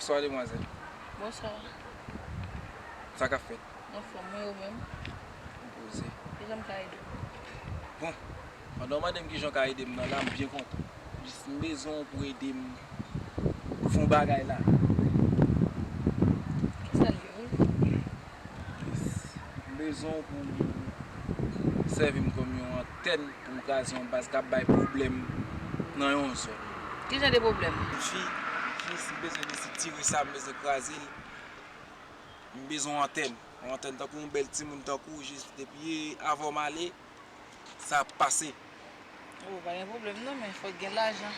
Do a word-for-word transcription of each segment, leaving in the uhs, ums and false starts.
Bonswa, demwazèl. Bonswa. Sa k ap fèt? Anfòm, mwen, ou menm? Ou poze. Kijan m ka ede w? Bon, pandan w mande m kijan w ka ede m nan la, m byen kontan. Jis m bezwen w pou ede m fè yon bagay la. Kisa l ye, wi? M bezwen w pou w sèvi m kòm yon antèn pou m kraze yon baz k ap bay pwoblèm nan yon zòn. Ki jan de pwoblèm? Fi, jis m bezwen destrikte sa, m bezwen kraze l. M bezwen yon antèn. Yon antèn tankou yon bèl timoun tankou w, jis depi avan m ale, sa ap pase. Oh, pa gen pwoblèm non, men fòk gen lajan.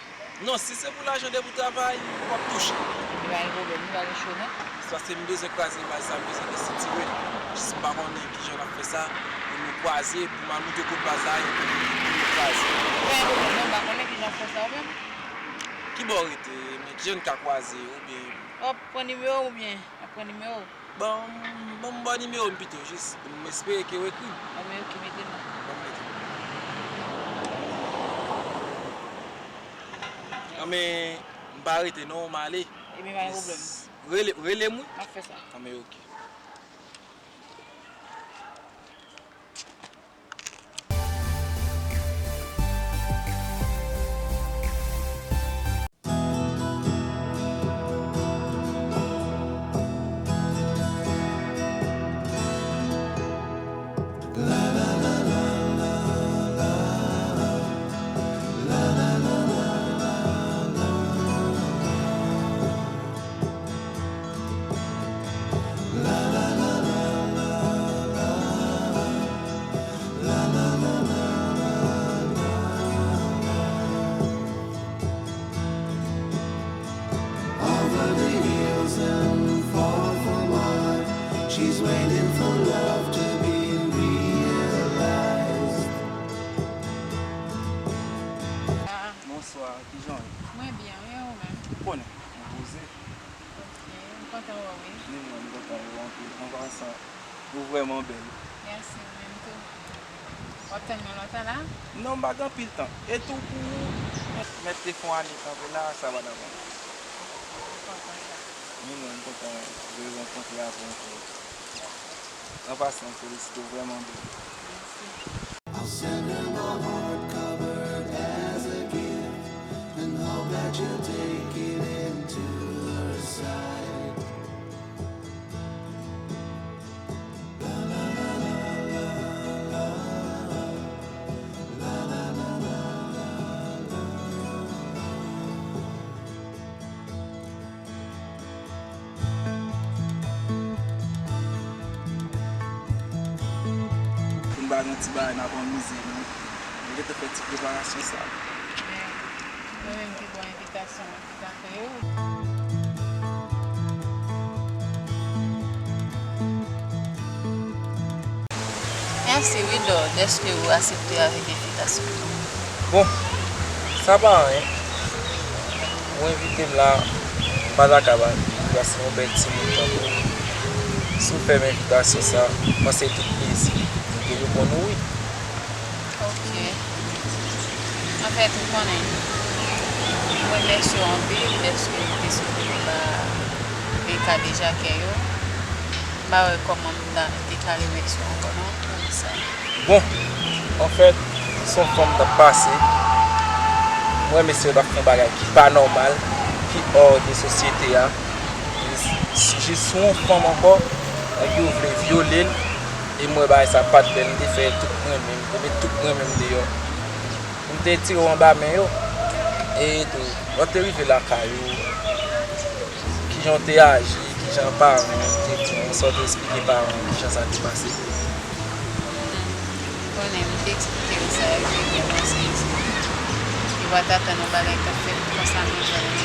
Non, si se pou lajan, depi w travay, w ap touche. Epi pa gen pwoblèm, nou pa gen cho non. Se paske m bezwen kraze baz sa, m bezwen destrikte l. Jis m pa konnen kijan n ap fè sa, pou nou kwaze, pou m al montre w kot baz la ye, pou nou kraze. Pa gen pwoblèm non, m pa konnen kijan w fè sa ou menm. Ki bò w rete, men kijan n ka kwaze, oubyen? W ap pran nimewo oubyen? W ap pran nimewo? Ban m, ban m ba w nimewo m pito, jis. M espere ke w ekri m. Bon, men ok, mete non. Ban m mete. Anben, m pa rete non, m ale. Ebyen, pa gen pwoblèm. Rele, rele m, wi. M ap fè sa. Anben, ok. Over the hills and far from home, she's waiting for love to be realized. Ah. Bonswa, kijan w ye? Mwen byen, wi, e ou menm? Ou konnen, mwen poze. Ok, m kontan wè w, wi. Ni mwen, m kontan wè w anpil. An pasan, ou vrèman bèl. Mèsi, ou menm tou. W ap tann mwen lontan la? Non, m pa gen anpil tan. E tou pou ou, mèt te fè yon ane kanpe la, sa pa t ap anyen. M kontan sa. Ni mwen, m kontan rerankontre avè w ankò. An pasan, m felisite w vrèman bèl. Mèsi. I'll send her my heart covered as a gift and hope that you'll take it into her side. Pou n pa gen yon ti bagay n ap anmize nou. Nou gentan fè ti preparasyon sa. Men, mwen menm ki ba w envitasyon an, envitatè yo. Mèsi, Widor, dèske ou aksepte avèk envitasyon. Bon, sa pa anyen. Ou envite m la, m pa ta ka pa vini, paske se yon bèl timoun tankou w. Si w fè m envitasyon sa, m panse tout plezi nou te reponn ou wi. Ok. Anfèt, ou konnen, m remèsye w anpil dèske ou te sipòte m ba men kadejakè yo. M pa wè kòman m ta, te ka remèsye w ankò non pou sa. Bon, anfèt, se yon fanm t ap pase. M wè mesye yo t ap fè yon bagay ki pa nòmal, ki hors de sosyete a. Jis sou yon fanm ankò, nèg yo vle vyole l, e m wè bagay sa pa t bèl, m te fè tout mwen menm, m te met tout mwen menm deyò. M te tire w anba men yo, e tou, lè w te rive lakay ou, kijan w te aji, kijan paran w te di w, sa w te eksplike paran w, kijan sa te pase? Konnen, m te eksplike yo sa, yo te byen panse, yo pa t atann yon bagay k ap fèt konsa nan zòn nan.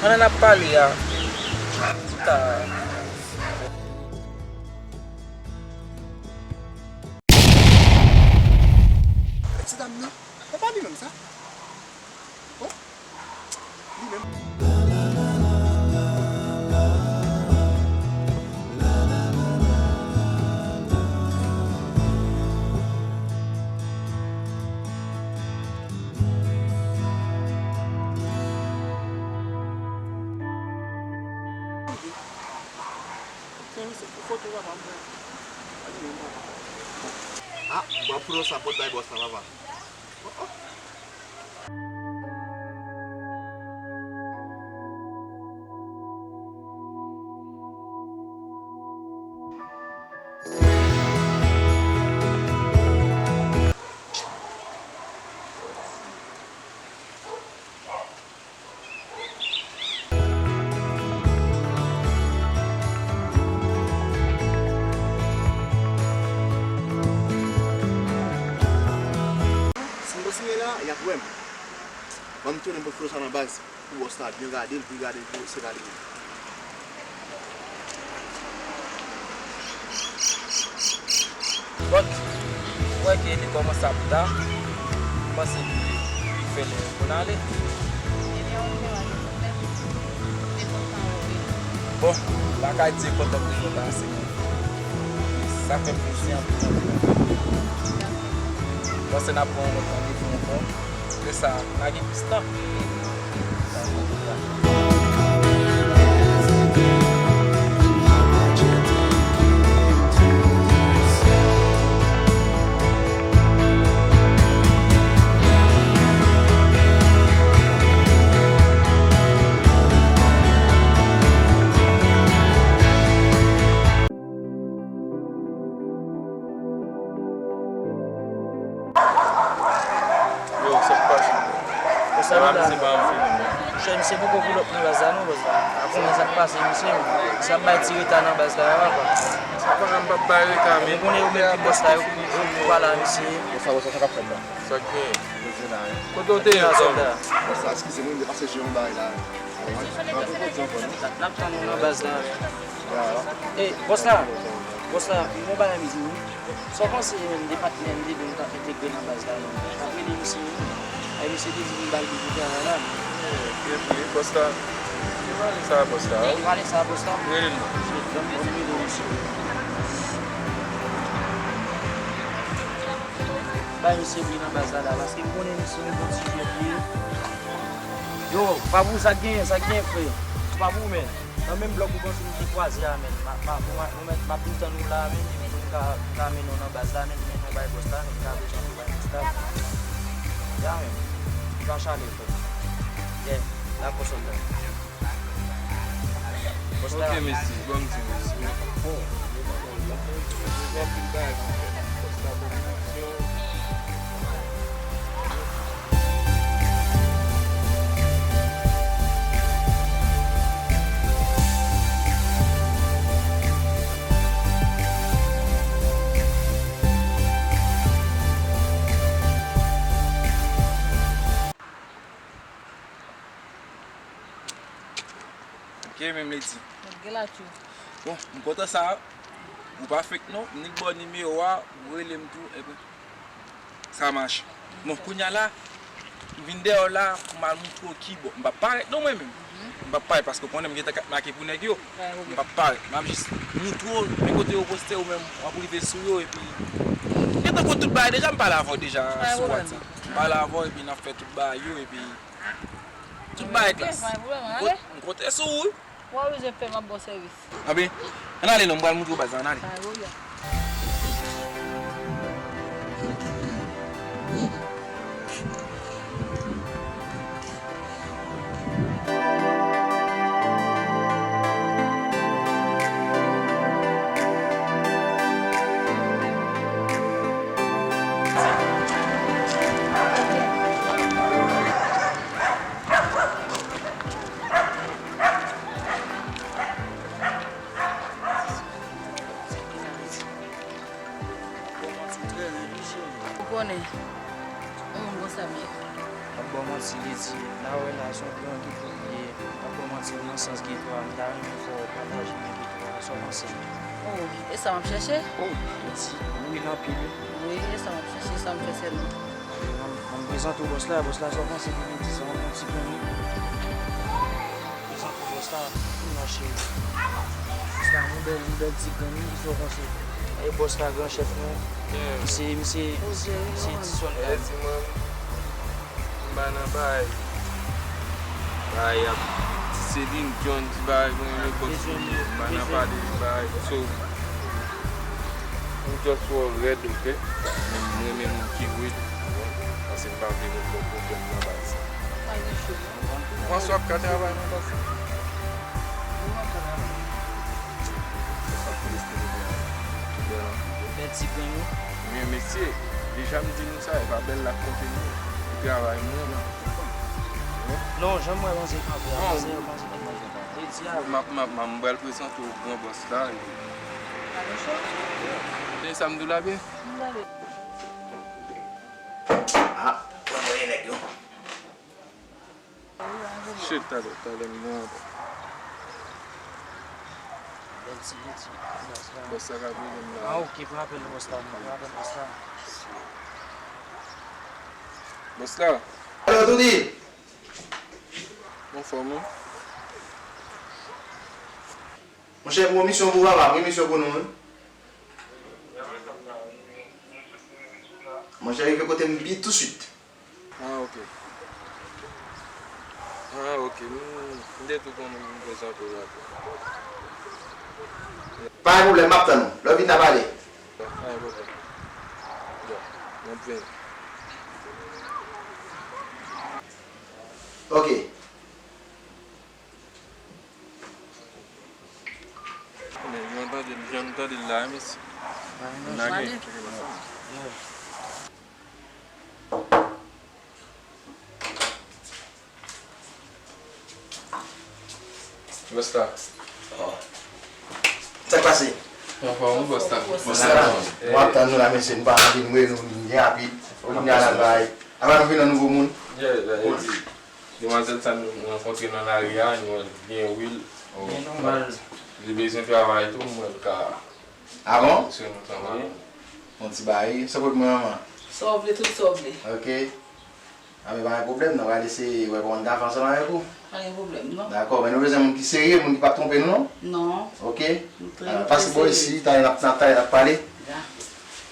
Pandan n ap pale a, tout a. Ti dam nan, e pa li menm sa? Bon, li menm. Bon, pou nou sa pot bay bòs la, papa. Oh, oh. Si m kontinye la, y ap wè m. Ban m tounen pou flo sa nan baz. Pou bòs la byen gade l, pou l gade l, pou se pa li menm. But, ou wè ke li kòmanse ap ta, m panse ke li fè lè pou n ale. Bon, m pa ka di kontan pou nou ta se sa fè m plezi anpil, anpil, anpil. M panse n ap pran yon lòt randevou ankò. Apre sa, pa gen plis tan. Yo, sa k pase? Sa va, misye pa anvi vini, non. Monchè, misye poko pull up nan baz la, non, baz la. Apre, men sa k pase, misye, misye ap bay ti reta nan baz la, papa. Sa pa, m p ap bay reta, men. Ou konnen yo menm ki bòs la, yo, yo, yo pa la, misye. Sa, sa, sa k ap fèt la? Sa k genyen? Kote w te ye, frè m? Bòs la, eskize mwen, m te pase jwe yon bagay la. N ap tann ou nan baz la. E, bòs la, bòs la, yon bagay m di w wi. Sa w panse menm de patnè m te di nou t ap entegre nan baz la menm? N ap rele misye wi. Ay, misye te di pou m ba l boubout la la. Epi, bòs la, ki pale sa, bòs la? Ki pale sa, bòs la? Rele l non. Ban m, ban m rele misye. Bay misye bri nan baz la la, paske m konnen misye yon bon ti jwèt li ye. Yo, pa pou sa k genyen, sa k genyen, frè? Ou pa pou, men. Nan menm blòk ou panse nou te kwaze a, men. M a, m a, ou mèt, m ap vin tann ou la, men, epi pou m ka, m ka mennen w nan baz la, men, men nou bay bòs la, men, m ka bezwen pou bay bòs la. Ya, men. M ka chale, frè. Yeah, la kòsòm la. Bòs la. Ok, mesi, ban m di mesi. Bon. Gen anpil bagay pou fè. Bòs la bon misyon. Ok, men Medi. Mèt gen la tjou. Bon, m kontan sa. Ou pa fake non, m nik ba w nimewo a, ou rele m tou, epi sa mache. Bon, kounye a la, m vin dèyè w la pou m al montre w kibò. M p ap parèt non mwen menm. M p ap parèt paske w konnen m gentan kat make pou nèg yo. M p ap parèt. M ap jis montre w, men kote yo poste ou menm, w ap rive sou yo, epi m gentan konn tout bagay deja, m pale avè w deja sou WhatsApp. M pale avè w, epi n ap fè tout bagay yo, epi tout bagay klas. M konte sou ou wi. Ou pa bezwen pè, m ap ba w sèvis. Anben, ann ale non, m pral montre w baz la, ann ale. Ay, woy. Ou konnen, yon moun konsa m ye. M ap ba w manti, Ledi. La wè la, se yon gran geto m ye. M ap ba w manti, nan sans geto a, m ta renmen fè w pataje nan geto a. Sa w panse? Oh, e sa m ap chèche? Oh, Ledi, ou wi anpil wi. Wi, e sa m ap chèche, sa m fè sèlman. Ban m, ban m prezante w bòs la, bòs la, sa w panse de Ledi sa? Yon bon ti granmoun. Prezante w bòs la, moun nan cheri. Bòs la, yon bèl, yon bèl ti granmoun, kisa w panse? E bòs la, gran chèf nou. Misye, misye, misye ti sòlda. M pa nan bagay, bagay ap ti Celine Dion, ti bagay, mwen renmen bòs mwen ye, m pa nan pale de bagay, so, Ou just wè w rèd, ok? Men m renmen moun ki real, ou konprann? Paske m pa vle moun fè pwoblèm nan baz. Mwen sou ap ka travay nan baz. Bèl ti grenn wi. Men mesye, deja m di nou sa, e pa bèl la k konte non. E travay mwen nan. Non, jan mwen panse kanpe a, panse yo panse konn manje pa. E di a. M ap, m ap, m ap, m pral prezante w gran bòs la. E sa m di w la byen? Ah, pran mwen nèg yo. Shit, talè, talè m nan. Bèl ti, bèl ti bòs la. Bòs la ka vini la. Ah, ok, pran apèl bòs la, pran apèl bòs la. Bòs la. Alo, Doudi. Anfòm, wi. Monchè, m gen yon misyon pou ou, papa, m gen misyon pou nou, wi. Monchè, rive kote m byen tousuit. Ah, ok. Ah, ok. M, m te tou konnen m bezwen anpil rapid. Pa gen pwoblèm, m ap tann ou. Lè w vin, n a pale. Pa gen pwoblèm. Bon, m ap vini. Ok. Men, mwen tande l, jan m tande l la, mesye. N lage. Bòs la. Sa k pase? Anfòm, wi, bòs la. Bòs la. Mwen ap tann nou la, mesye, nou pa anvi nou, nou vin byen rapid. Ou vin al bay. Apa nou vin nan nouvo moun? Yeah, yeah, yeah. Demwazèl sa nou rankontre nan lari a, nou wè l byen real. Byen nòmal. Li bezwen travay tou, m wè l ka. Ah bon? Sou nou travay. Yon ti bagay. Sa pot mwen, manman? Sa w vle, tout sa w vle. Ok. Ah, men pa gen pwoblèm, nou va eseye wè kòman n ka fè ansanm avèk ou. Pa gen pwoblèm, non. Dakò, men nou bezwen moun ki serye, moun ki p ap twonpe nou, non? Non. Ok. Nou trè, ah, nou trè serye. Pase bò isi, talè n ap, talè n ap pale. Ya.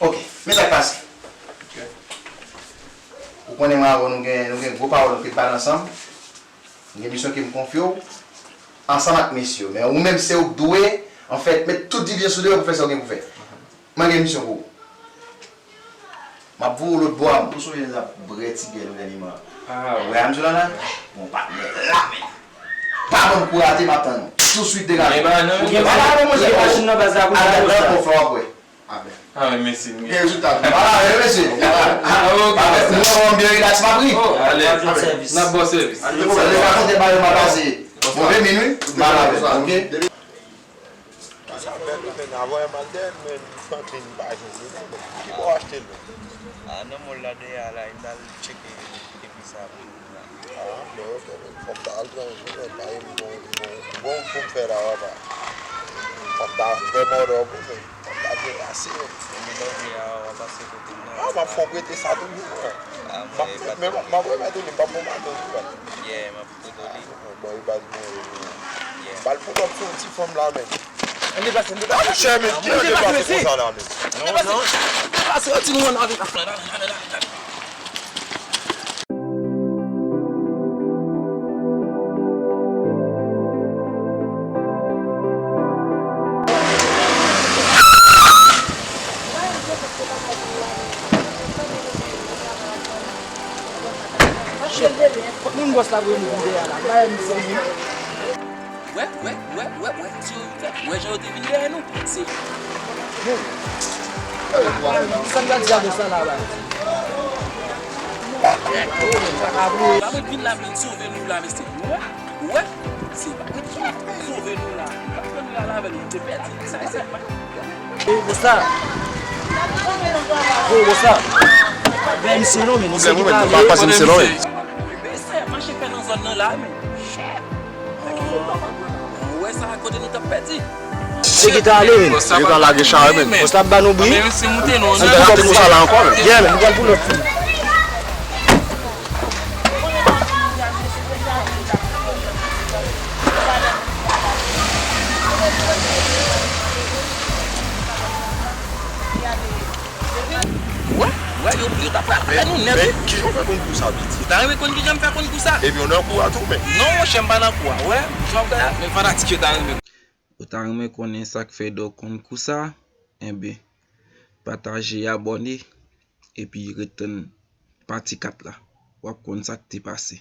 Ok, men sa k pase. Ok. Ou konnen mwen avè w, nou gen, nou gen gwo pawòl, nou te pale ansanm. M gen misyon ke m konfye w, ansanm ak mesye yo. Men ou menm, se ou k dwe, anfèt, met tout divizyon sou do yo pou fè sa w gen pou fè. Mwen gen misyon pou ou. M ap voye w lòt bò a, m tou sonje n ap brè ti biyè nou dènyeman. Ah. Ou wè a m sou la la? Bon, patnè la, men. Pa ban m kou rate, m ap tann ou. Tousuit degaje. Ou gen machin nan baz la pou m ba nou sa. Al nan kòf la, w ap wè. Ah, men mesi, m gen rezilta tou. Ala, men mesi. Ah, ok. Ah, men nou wè m byen rilaks, m ap ri. Oh, ale. N ap ba w sèvis. N ap ba w sèvis. Sa vle pa konte bagay yo mal pase. Move min wi. M al avè l, ok? Sa bèl wi, men avan m al dèyè l, men Franklin pa jwenn li non, men ki bò w achte l menm? Ah, nan mòl la dèyè a la, m t al tcheke. Ki sa pou nou la? Ah, men ok, men fòk ta al pran jou, men pa yon bon, bon, bon pou m fè la, papa. Fòk ta fè mòdò pou fè. Fòk ta byen pase. Mwen mèt antre a, w a pase kote m nan. Ah, m ap fè w prete sa toujou, mwen. Ah, m ap, men m ap remèt ou li, m p ap fè w maten tou, papa. Yeah, m ap prete w li. Ah, bon, e baz mwen, e mwen. Yeah. Bal pou lòt sou ti fanm la, men. Ann deplase, ann deplase. Ah, monchè, men, ki ann deplase konsa la, men? Non, non. Deplase, ann deplase, ann deplase. Shit. Kot moun bòs la voye m vin dèyè a la? Bay m fè m. Wè, wè, wè, wè, wè, ti yo vin fè, wè jan yo te vin dèyè nou. Se. Sa m ta di a de sa la, la? Pa mwen vin la vin sove nou la, mesye. Wè, wè, se pa mwen ki sove nou la. Nou pa pran nou la avè nou, nou te pèdi. Sa, se pa. Ey, bòs la. Ey, bòs la. Bay misye non, men, misye ki pale. Pa pase misye non, men. Mesye, mache fè nan zòn nan la, men. Shit. Ou wè sa kote nou t ap pèdi? Se ki ta ale, men. Yo ka lage cha yo, men. Bòs la ap ba nou bri. Anben, mesye, moute non. Ann pral moute konsa la ankò, men. Yeah, men, nou pral pou lòt fi. Wè, wè, yo, yo t ap pral avè nou nèt. Men, kijan w fè konn kou sa, piti? Ou ta renmen konn kijan m fè konn kou sa? Epi w nan kou a tou, men. Non, monchè, m pa nan kou a. Wè, jan w fè a, men fanatik yo ta renmen. Ou ta renmen konnen sa k fè Dòk konn kou sa? Enben, pataje, abòne, epi ret tann pati kat la. W ap konn sa k te pase.